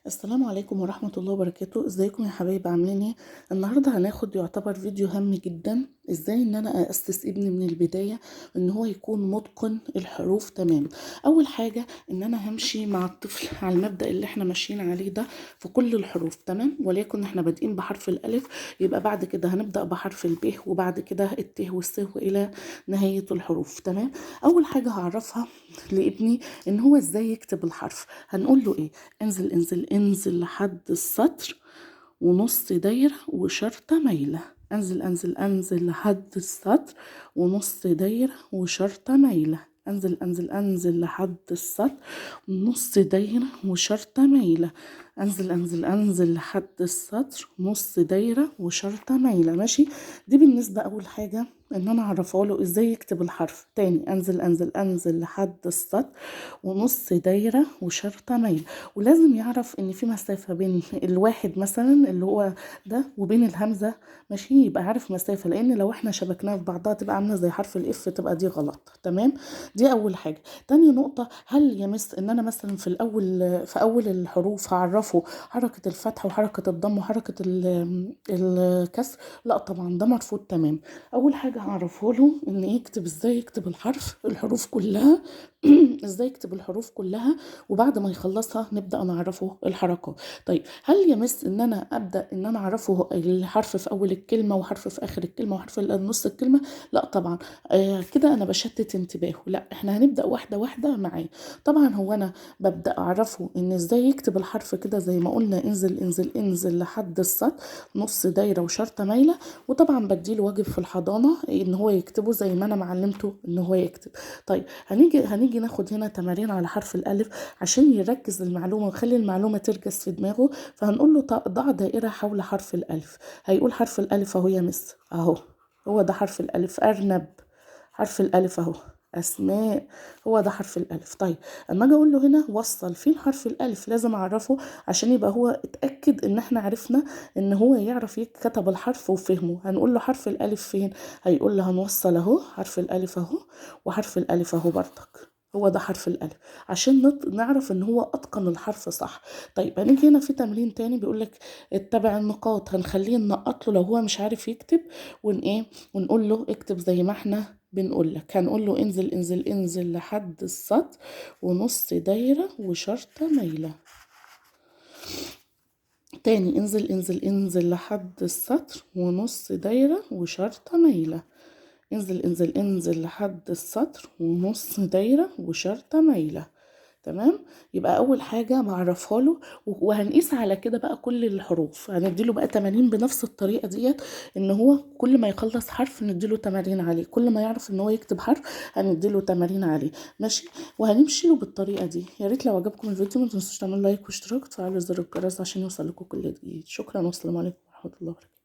السلام عليكم ورحمة الله وبركاته. ازيكم يا حبايب، عاملين ايه؟ النهاردة هناخد يعتبر فيديو هام جدا، ازاي ان انا اسس ابني من البداية ان هو يكون متقن الحروف. تمام، اول حاجة ان انا همشي مع الطفل على المبدأ اللي احنا ماشيين عليه ده في كل الحروف. تمام، وليكن احنا بادئين بحرف الالف، يبقى بعد كده هنبدأ بحرف الب وبعد كده الت والس والى نهاية الحروف. تمام، اول حاجة هعرفها لابني ان هو ازاي يكتب الحرف. هنقول له ايه؟ انزل انزل انزل لحد السطر ونص دايرة وشرطة مايلة. انزل انزل انزل لحد السطر ونص دايرة وشرطة مايلة. انزل انزل انزل لحد السطر ونص دايرة وشرطة مايلة. انزل انزل انزل لحد السطر نص دايرة وشرطة مايلة. ماشي، دي بالنسبة اول حاجة ان انا اعرفها له ازاي يكتب الحرف. تاني، انزل انزل انزل لحد السطر ونص دايرة وشرطة مايلة. ولازم يعرف ان في مسافة بين الواحد مثلا اللي هو ده وبين الهمزة، ماشي، يبقى عارف مسافة، لان لو احنا شبكناها في بعضها تبقى عاملة زي حرف ال F، تبقى دي غلط. تمام، دي اول حاجة. تاني نقطة، هل يا مس ان انا مثلا في اول الحروف هعرفه حركة الفتح وحركة الضم وحركة الكسر؟ لا طبعا، ده مرفوض. تمام، اول حاجة هعرفه له ان يكتب ازاي يكتب الحرف، الحروف كلها ازاي يكتب الحروف كلها، وبعد ما يخلصها نبدأ نعرفه الحركات. طيب، هل يا مس ان انا ابدأ ان انا اعرفه الحرف في اول الكلمة وحرف في اخر الكلمة وحرف في نص الكلمة؟ لا طبعا، كده انا بشتت انتباهه. لا، احنا هنبدأ واحدة واحدة معاه. طبعا هو انا ببدأ اعرفه ان ازاي يكتب الحرف كده زي ما قلنا، انزل انزل انزل لحد السطر نص دايرة وشرطة مايلة. وطبعا بديله واجب في الحضانة ان هو يكتبه زي ما انا معلمته ان هو يكتب. طيب، هنيجي ناخد هنا تمارين على حرف الالف عشان يركز المعلومة ويخلي المعلومة تركز في دماغه. فهنقول له ضع دائرة حول حرف الالف. هيقول حرف الالف اهو يا مس، اهو هو ده حرف الالف. ارنب، حرف الالف اهو. اسماء، هو ده حرف الالف. طيب، اما اجي اقول له هنا وصل فين حرف الالف، لازم اعرفه عشان يبقى هو اتاكد ان احنا عرفنا ان هو يعرف يكتب الحرف وفهمه. هنقول له حرف الالف فين؟ هيقول له هنوصل اهو حرف الالف اهو وحرف الالف اهو برضك، هو ده حرف الالف، عشان نعرف ان هو اتقن الحرف صح. طيب، هنيجي هنا في تمرين تاني بيقول لك اتبع النقاط. هنخليه ننقط له لو هو مش عارف يكتب، ون ايه ونقول له اكتب زي ما احنا بنقول لك. هنقول له انزل انزل انزل لحد السطر ونص دايرة وشرطة مايلة. تاني، انزل انزل انزل لحد السطر ونص دايرة وشرطة مايلة. انزل انزل انزل لحد السطر ونص دايرة وشرطة مايلة. تمام، يبقى اول حاجة بعرفها له، وهنقيس على كده بقى كل الحروف. هنديله بقى تمارين بنفس الطريقة ديت، ان هو كل ما يخلص حرف نديله تمارين عليه، كل ما يعرف ان هو يكتب حرف هنديله تمارين عليه. ماشي، وهنمشي له بالطريقة دي. يا ريت لو عجبكم الفيديو ما تنسوش تعملوا لايك واشتراك وتفعلوا زر الجرس عشان يوصل لكم كل جديد. شكرا، والسلام عليكم ورحمة الله وبركاته.